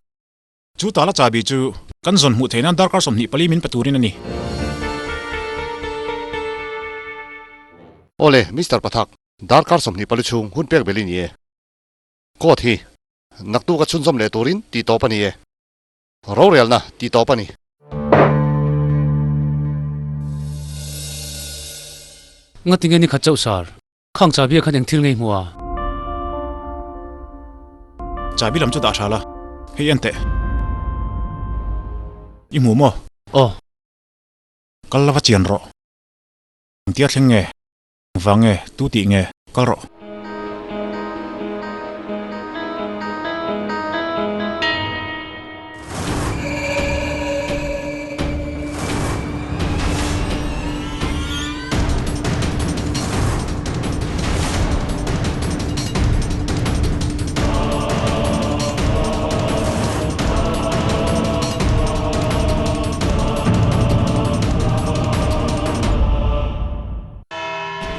Chu tala chabi chu kan zawn hmuh theih nan darkar 24 min pe turin a ni. Awle, Mister Pathak, darkar 24 chhung hun pek bel i ni e. Court hi naktuk a chhunzawm leh turin tih tawp a ni e. Rorelna tih tawp a ni. Ngatinge ni khat chauh sar? Khang chabi ah khan eng thil ngei hmu a? Chabi lam chu dah tha la, hei en teh. I hmu maw? Aw. Kal lava chian rawh. Engtia thleng nge? Engvang nge? Tu tih nge? Kal rawh.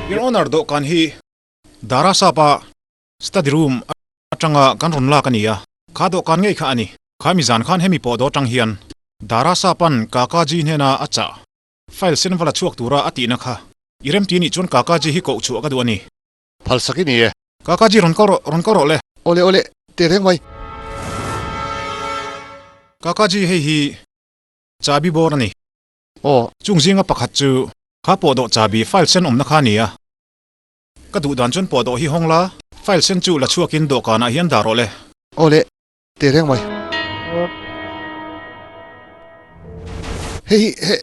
Your Honour dawhkan hi Dara Sapa study room. Atanga kan rawn lak a ni a, kha dawhkan ngei kha a ni. Kha mi zan khan hemi pawh dawh atang hian Dara Sapan Kakaji hnena a chah file sen va la chhuak tura a tihna kha i remti nih chuan Kakaji hi koh chhuah ka duh a ni. Phal sak i ni e. Kakaji rawn kal rawh, rawn kal rawh le. Awle awle, teh reng mai. Kakaji hei hi chabi bawr a ni. Aw. Chung zinga pakhat chu kha pawh dawh chabi file sen awmna kha a ni a. Ka duh dan chuan pawh dawh hi hawng la, file sen chu la chhuakin dawhkanah hian dah rawh le. Aw le, teh reng mai. Hei hi, he,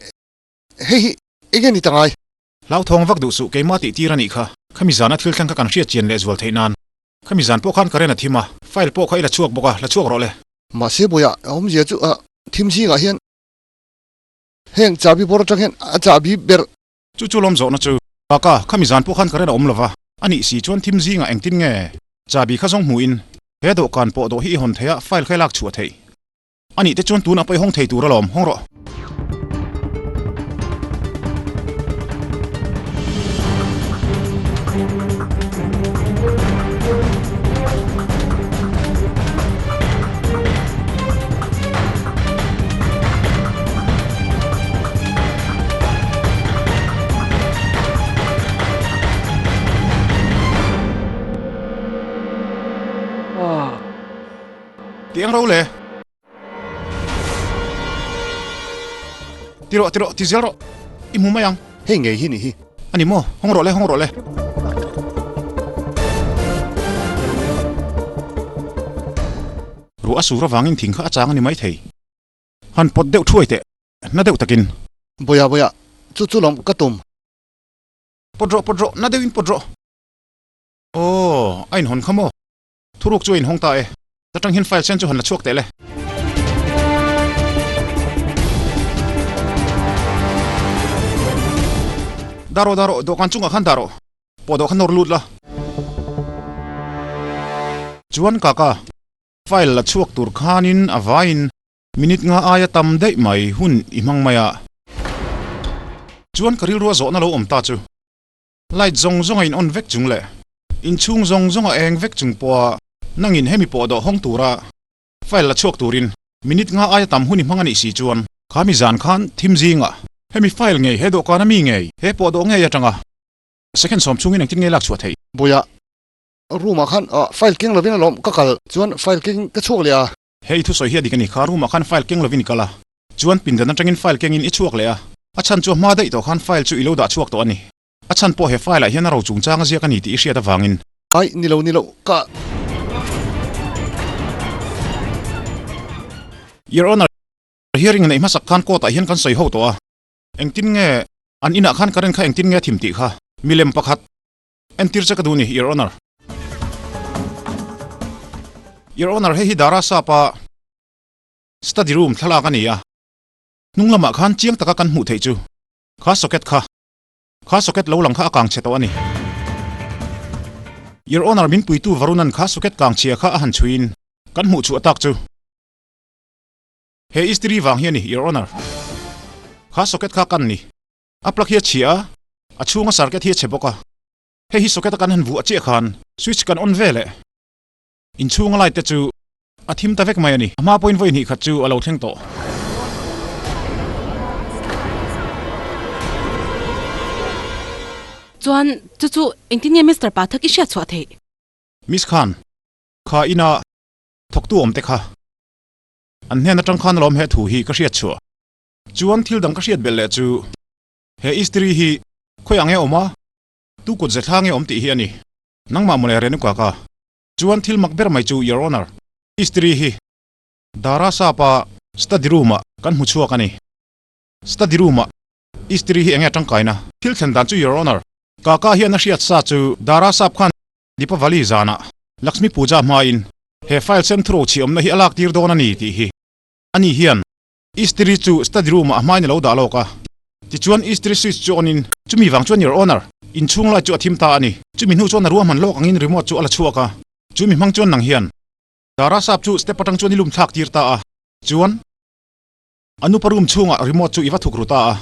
hei hi eng nge ni ta ngai? Hlauthawng vak duh suh, keimah tih tir a nih kha. Khami zana thil thleng kha kan hriat chian leh zual theih nan. Khami zan pawh khan current a thim a, file pawh kha i la chhuak bawk a, la chhuak rawh le. Mahse bawiah a awmzia chu a thim zingah hian heng chahbi bawr atang hian a chahbi ber Chu chu lawm zawhna chu. Kaka, khami zan pawh khan ka ren a awm lova, a nih si chuan thim zingah engtin nge chabi kha zawng hmuhin he dawhkan pawh dawh hi i hawn thei a, file kha i lak chhuah theih. A nih te chuan tunah pawh i hawng thei tur alawm, hawng rawh. Ti eng ro le? Ti rawh, ti rawh, ti zel rawh. I hmu mai ang. Hei ngei hi ni hi. A ni maw? Hawng rawh le, hawng rawh le. Ruah a sur avangin thing kha a chang a ni maithei. Han pawt deuh thuai teh, na deuh takin. Bawiah, bawiah, chu chu lawm ka tum. Pawt rawh, pawt rawh, na deuhin pawt rawh. Aw, a inhawn kha maw? Thuruk chu a inhawng ta e. Atang hian file sen chu han la chhuak teh le. Dah rawh, dah rawh, dawhkan chungah khan dah rawh. Pawh dawh kha nawr lut la. Chuan kaka, file la chhuak tur khanin a vaiin minute nga aia tam daih mai hun i hmang mai a. Chuan ka rilrua zawhna lo awm ta chu. Light zawng zawng a in on vek chung leh inchhung zawng zawng a eng vek chung pawha nangin hemi pawh dawh hawng tura file la chhuak turin minute nga aia tam hun i hmang a nih si chuan kha mi zan khan thim zingah hemi file ngei he dawhkan a mi ngei he pawh dawh ngei atanga second sawm chhungin engtin nge lak chhuah theih? Bawiah, room ah khan file keng lovin alawm ka kal chuan file keng ka chhuak leh a. Hei thusawi hi a dik a ni kha, room ah khan file keng lovin i kal a, chuan pindan atangin file kengin i chhuak leh a, a chhan chu a hma daih tawh khan file chu i lo dah chhuak tawh a ni. A chhan pawh he file ah hian a ro chungchang a ziak a ni tih i hriat avangin. Ai, ni lo, ni lo, ka. Your Honour, hearing neih hmasak khan court ah hian kan sawi ho tawh a, engtin nge an inah khan current kha engtin nge a thim tih kha milem pakhat Entir che ka duh ni, Your Honour. Your Honour, hei hi Dara Sapa study room thlalak a ni a, hnung lamah khan chiang taka kan hmuh theih chu kha socket kha, kha socket lo lang kha a kang chhe tawh a ni. Your Honour, min puitu Varunan kha socket kang chhia kha a han chhuiin kan hmuh chhuah tak chu he istiri vang hi a ni, Your Honour. Kha socket kha kan ni. A plug hi a chhia a, a chhunga circuit hi a chhe bawk a. Hei hi socket a kan han vuah chiah khan switch kan on ve leh. Inchhunga light te chu a thim ta vek mai a ni. A hma pawhin vawi hnih khat chu a lo thleng tawh. Chuan chu chu engtin nge Mister Pathak i hriat chhuah theih? Miss Khan, kha ina thawktu awm te kha an hnen atang khan alawm he thu hi ka hriat chhuah. Chuan thil dang ka hriat belh leh chu he istiri hi khawi ang nge awm a, tu kut ze thla nge awm tih hi a ni. Nangmah mawle Renuka ka. Chuan thil mak ber mai chu Your Honour, istiri hi Dara Sapa study room ah kan hmu chhuak a ni. Study room ah istiri hi enge tangkaina? Thil thlen dan chu Your Honour, Kaka hian a hriat sa chu Dara Sap khan Deepavali zanah Lakshmi Puja hmain he file sen thuro chhi awmna hi a lak tir dawn a ni tih hi a ni hian Istiri chu study room ah a hmain a lo dah lawk a, tichuan istiri switch chu on in chumi vang chuan Your Honour, inchhung light chu a thim ta a ni. Chumi hnu chuan a ruahman lawk angin remote chu a la chhuak a, chumi hmang chuan nang hian Dara Sap chu step atang chuan i lum thlak tir ta a, chuan a nupa room chhungah remote chu i va thuk ru ta a.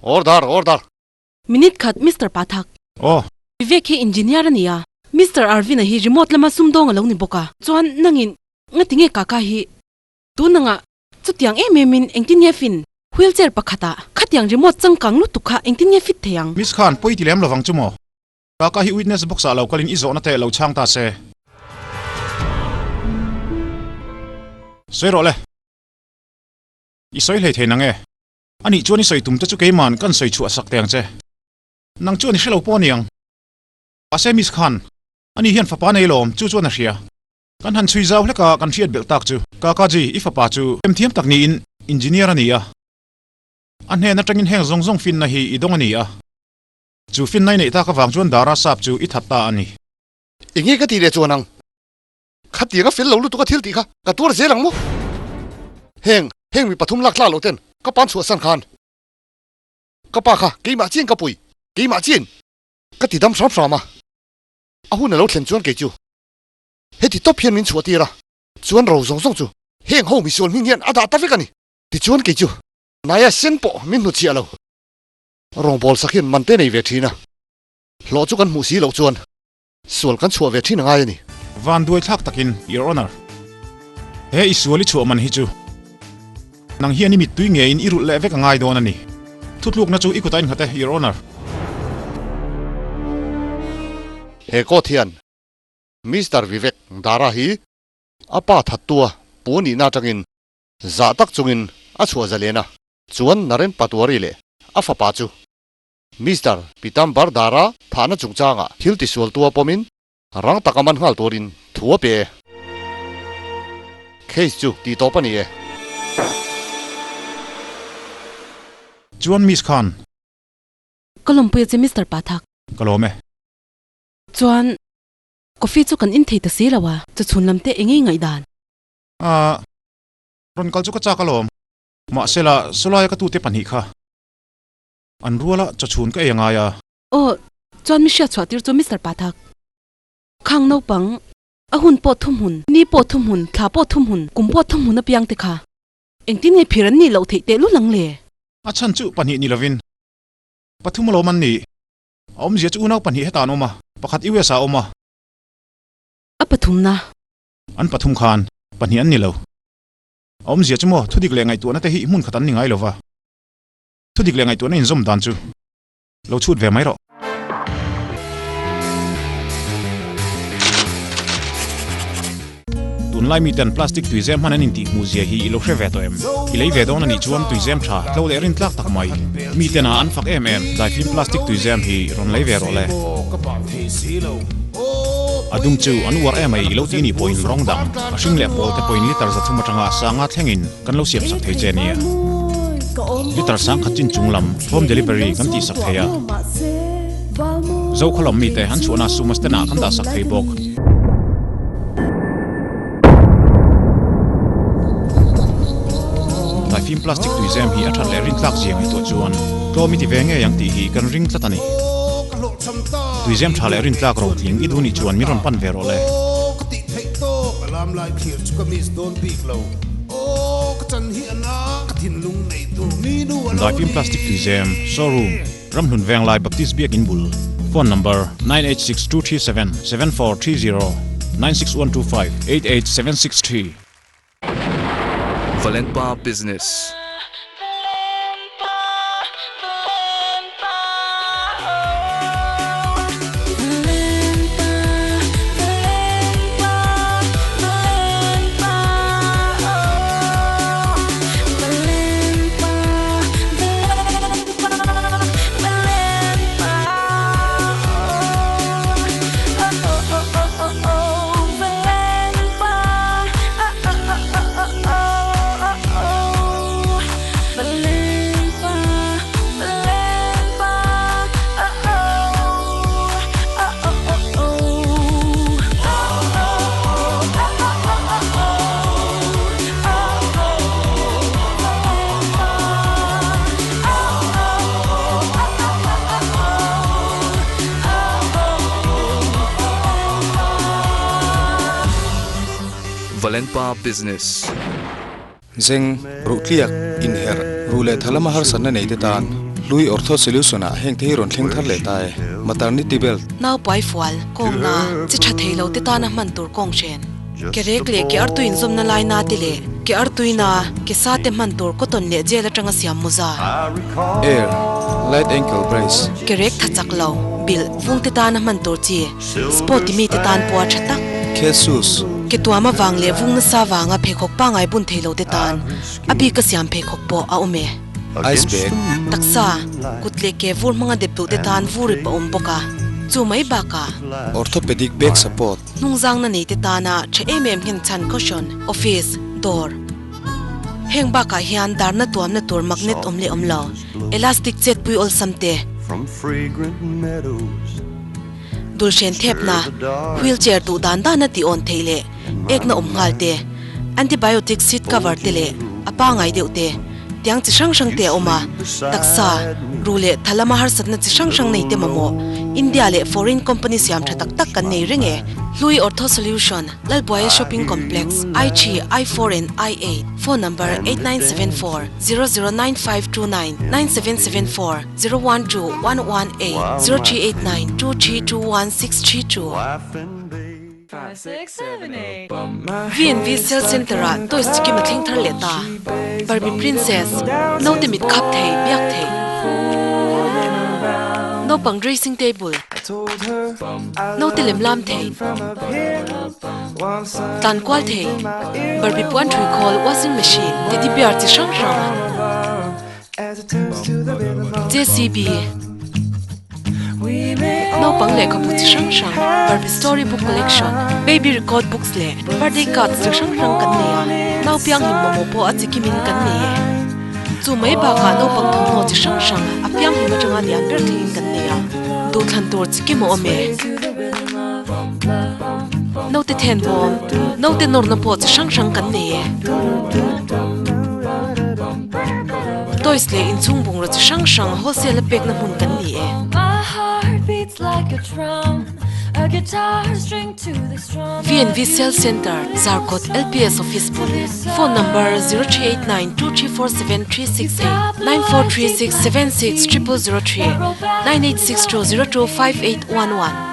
Order! Order! Minute khat Mister Pathak. Aw. Vivek hi engineer a ni a, Mister Arvin-a hi remote lama sumdawng a lo ni bawk a. Chuan nangin ngati nge kaka hi tun anga chutiang em em in engtin nge fin wheelchair pakhatah khatiang remote changkang lutuk kha engtin nge fit thei ang? Miss Khan, pawi ti lem lovang chu maw? Kaka hi witness box ah lo kalin i zawhna te lo chhang ta se. Sawi rawh le. I sawi hlei thei nang e. Anih chuan i sawi tum te chu keiman kan sawi chhuah sak teh ang che. Nang chuan i hrelo pawh a ni ang. Mahse Miss Khan, ani hian fapa nei lawm, chu chuan a hria. Kan han chhui zau hlek a, kan hriat belh tak chu. Kakaji, i fapa chu themthiam tak niin engineer a ni a. A hnen atangin heng zawng zawng finna hi i dawng a ni a. Chu finna i neih tak avang chuan Dara sap chu i that ta a ni. Enge ka tih leh chuan ang? Khatiang a fel lo lutuk a thil tih kha ka tuar zel ang maw? Heng, heng mi pathum lak tlak loh ten ka pan chhuahsan khan ka pa kha keimah chian ka pui, keimah chian ka ti dam hram hram a. A hun a lo thlen chuan kei chu heti tawp hian min chhuah tir a, chuan ro zawng zawng chu heng ho misual hming hian a dah ta vek a ni. Tichuan kei chu Naya sen pawh min hnutchhiah lo. Rawngbawl sak hian man te nei ve thin a, hlawh chu kan hmuh si loh chuan sual kan chhuah ve thin a ngai a ni. Van duai thlak takin, Your Honour, he i sual i chhuah man hi chu nang hian i mittui ngeiin i rulh leh vek a ngai dawn a ni. Thutlukna chu i kutah innghat e, Your Honour. He court hian Mister Vivek Dara hi a pa thattua pu nihna atangin zah tak chungin a chhuah zalen a. Chuan Naren Patwari leh a fapa chu Mister Pitambar Dara thahna chungchangah thil tisualtua pawmin rang taka man nghal turin thu a pe e. Case chu tih tawp a ni e. Chuan Miss Khan. Ka lawmpui a che Mister Pathak. Ka lawm e. Chuan coffee chu kan in thei ta si lo a, chawchhun lam te eng nge ngaihdan? Ahh. Rawn kal chu ka chak alawm. Mahsela, sawlaia ka tute pahnih kha an ruala chawchhun ka ei a ngai a. Aw, chuan mi hriat chhuah tir chu Mister Pathak. Khang naupang, a hun pawh thumhmun, ni pawh thumhmun, thla pawh thumhmun, kum pawh thumhmun apiang te kha engtin nge phir an nih loh theih tehlul ang le? A chhan chu pahnih ni lovin pathum alawm an nih. A awmzia chu unau pahnih hetah an awm a, pakhat US ah a awm a. A pathumna. An pathum khan pahnih an ni lo. A awmzia chu maw, thudik leh ngaihtuahna te hi hmun khat an ni ngai lova, thudik leh ngaihtuahna inzawm dan chu lo chhut ve mai rawh. Tunlai miten plastic tuizem hman an intih hmuh zia hi i lo hre ve tawh em? I lei ve dawn a nih chuan tuizem tha, tlo leh rintlak tak mai. Miten a an fak em em, daifim plastic tuizem hi rawn lei ve rawh le. A dum chu an uar em ai i lo ti nih pawhin rawng dang, a hring leh pawl te pawhin litre zathum atanga sanga thlengin kan lo siam sak thei che nia. Litre sangkhat chin chung lam home delivery kan tih sak thei a. Zokhawlawm mite an chhuahna suma stand ah kan dah sak thei bawk. Daifim plastic tuizem hi a that leh rintlak zia ngaihtuah chuan tlawm i ti ve ngei ang tih hi kan ring tlat a ni. Tuizem tha leh rintlak rotling i duh nih chuan min rawn pan ve rawh le. Daifim plastic tuizem, showroom, Ramhlun Venglai Baptist Biakin bul, phone number, 986237 7430 96125 88763. Valenpa Business. Valenpa Business. Zeng, ruhtliak, inherh, ruh leh tha lama harsatna nei te tan. Hlui Ortho Solution ah heng te hi rawn thleng thar leh ta e. Maternity belt. Nau puai fual, kawngna, chi tha thei lo te tana hman tur kawng hren. Ke rek leh ke artui inzawmna lai na te leh ke artui na, ke sa te hman tur cotton leh gel atanga siam mawza. Air, light ankle brace. Ke rek tha chak lo, bilh, vung te tana hman tur chi, sport ti mi te tan pawh a tha tak. Ke shoes. Ke tuam avang leh vung nasa avanga pheikhawk pangai bun thei lo te tan a bik a siam pheikhawk pawh a awm e. Ice bag. Taksa, kut leh ke vur hmanga dep duh te tan vur ip a awm bawk a, chu mai bakah. Orthopedic back support. Hnungzangna nei te tana tha em em nghen chhan caution, office, dawr. Heng bakah hian darna tuamna tur magnet awm leh awm lo, elastic chetpui awlsam te, dulhren thepna, wheelchair duh dan dana tih awn theih leh ekna awm nghal te, antibiotic seat cover te leh a pangai deuh te, tiang chi hrang hrang te a awm a, taksa, ru leh tha lama harsatna chi hrang hrang nei te mamawh, India leh foreign company siam tha tak tak kan nei reng e. Hlui Ortho Solution, Lalbuaia Shopping Complex, I3, I4 and I8, phone number 8974 009529 9774 012 118 0389 2321632. V&V Sales Centre ah toys chi kim a thleng thar leh ta. Barbie Princess, naute mit khap thei, biak thei. Naupang dressing table, naute lem lam thei, tlan kual thei, Barbie puan thui khawl, washing machine, teddy bear chi hrang hrang. JCB, Naupang lehkhabu chi hrang hrang, Barbie story book collection, baby record books leh birthday cards chi hrang hrang kan nei a, naupiang hlim mamawh pawh a chi kimin kan nei e. Chu mai bakah naupang thawmhnaw chi hrang hrang a piang hlim atanga lian ber thlengin kan nei a, duhthlan tur chi kim a awm e. Naute thenbawm, naute nawrna pawh chi hrang hrang kan nei e. Toys leh inchhung bungraw chi hrang hrang wholesale a pekna hmun kan ni e. V&V Sales Centre, Zarkawt LPS Office bul, Phone number, 0389 2347 368, 9436 76 000 3, 9862 02 5811.